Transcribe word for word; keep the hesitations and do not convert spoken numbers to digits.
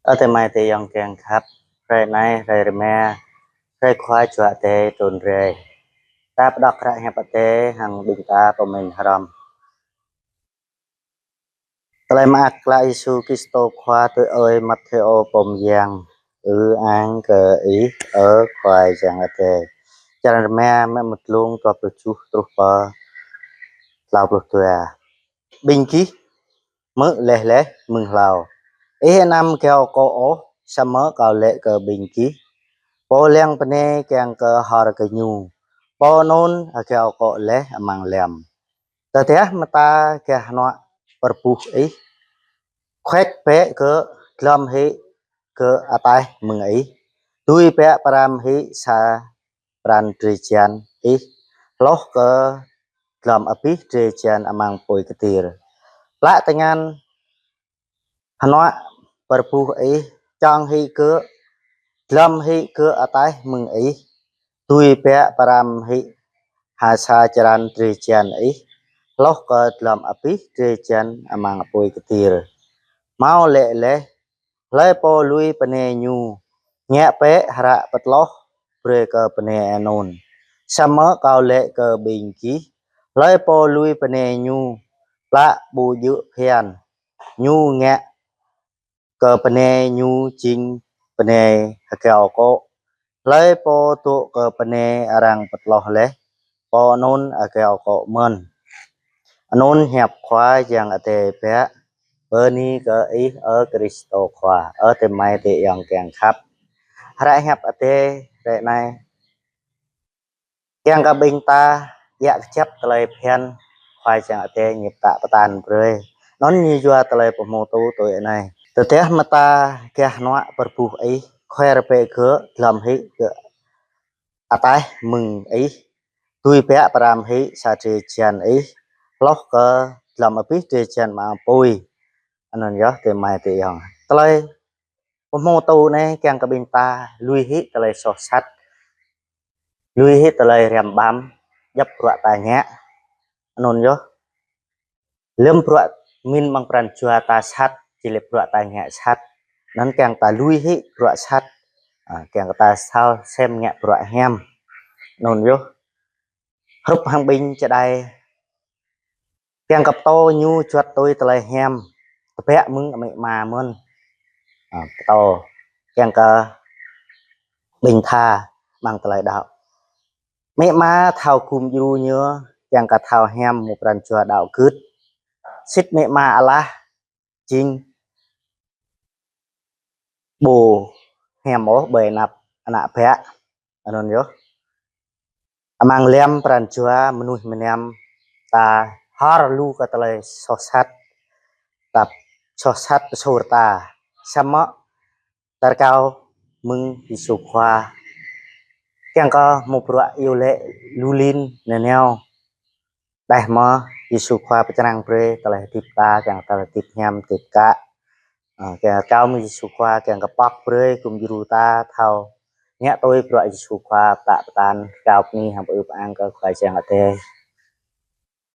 Ơ adơi amai adơi ayŏng kiăng khăp, hrơi anai, hrơi rơma, hrơi Khua Jua Adai trŭn rai. Ta pơđŏk hră hiăp Adai hăng ƀing ta pơmĭn hrŏm. Tơlơi mơak klă Yêsu Kristô Khua tui ơi Mathêô pô mơyang. Ư-ang kơ Ih, ơ Khua Yang Adai. Črăn rơma, mơ̆ng mơtlung dua pluh tơjuh truh pơ klâo pluh dua. Ƀing gih hmư̆ laih laih mơ̆ng hlâo: Ih anăm hơgao akŏ ôh. Samơ̆ Kâo laĭ kơ ƀing gih: Pô lăng bơnai kiăng kơ hor kơ ñu, pô anŭn hơgao akŏ laih amăng lăm. Tơdah mơta gah hơnuă pơrơbuh ih, khuĕk bĕ gơ̆, glŏm hĭ gơ̆ ataih mơ̆ng ih, dưi bĕ pơrăm hĭ sa pran drơi jăn ih, hloh kơ glŏm abih drơi jăn amăng apui kơtir. Plă tơngan hơnuă pơrơbuh ih, čŏng hĭ gơ̆, glŏm hĭ gơ̆ ataih mơ̆ng ih, dưi bĕ pơrăm hĭ ha sa črăn drơi jăn ih, hloh kơ glŏm abih drơi jăn amăng apui kơtir. Hmâo laĭ laih: Hlơi pô lui bơnai ñu, ngă bĕ hră pơtloh brơi kơ bơnai anŭn. Samơ̆ Kâo laĭ kơ ƀing gih: Hlơi pô lui bơnai ñu, plă ƀu djơ̆ phiăn, ñu ngă kơ bơnai ñu jing bơnai hơgao akŏ. Hlơi pô dŏ kơ bơnai arăng pơtloh laih, pô anŭn hơgao akŏ mơ̆n. Anŭn hiăp Khua Yang Adai biă. Bơni kơ Ih, ơ Kristô Khua. Ơ adơi amai adơi ayŏng kiăng khăp, hră hiăp Adai hrơi anai kiăng kơ ƀing ta djă̱ kơjăp tơlơi phiăn Khua Yang Adai ñu pơtă pơtăn brơi. Anŭn ñu yua tơlơi pơhmutu tui anai: Tơdah mơta gah hơnuă pơrơbuh ih, khuĕk bĕ gơ̆, glŏm hĭ gơ̆ ataih mơ̆ng ih, dưi bĕ pơrăm hĭ sa drơi jăn ih, hloh kơ glŏm abih drơi jăn amăng apui. Anŭn yơh adơi amai adơi ayŏng. Tơlơi pơhmutu anai kiăng kơ ƀing ta lui hĭ tơlơi soh sat, lui hĭ tơlơi răm ƀăm djŏp bruă ta ngă. Anŭn yơh, lơ̆m bruă mĭn amăng pran jua ta sat, či lĕ bruă ta ngă sat. Anŭn kiăng ta lui hĭ bruă sat, a, kiăng kơ ta thâo sem ngă bruă hiam. Anŭn yơh, hrup hăng ƀing čơđai kiăng kơ pơtô ñu juăt tui tơlơi hiam, tơbiă mơ̆ng amĭ ama mơ̆n. A, pơtô kiăng kơ ƀing tha amăng tơlơi đaŏ. Amĭ ama thâo gum djru ñu kiăng kơ thâo hiam mơ̆ng pran jua đaŏ gưt. Sĭt amĭ ama alah jing ƀu hiam ôh ƀơi anăp ană bă. Anŭn yơh, amăng lăm pran jua mơnuih mơnam ta hor lu kơ tơlơi soh sat, ta soh sat pơsur ta. Samơ̆ ta rơkâo mơ̆ng Yêsu Khua kiăng kơ hmâo bruă iâu laĭ lu lin nanao. Đah mơ̆ Yêsu Khua pơčrang brơi tơlơi hơdip ta, kiăng tơlơi hơdip hiam hơdip kă. A, kiăng rơkâo mơ̆ng Yêsu Khua kiăng kơ pŏk brơi gum djru ta thâo ngă tui bruă Yêsu Khua pơtă pơtăn. Rơkâo bơni hăng pơư pơang kơ Khua Yang Adai.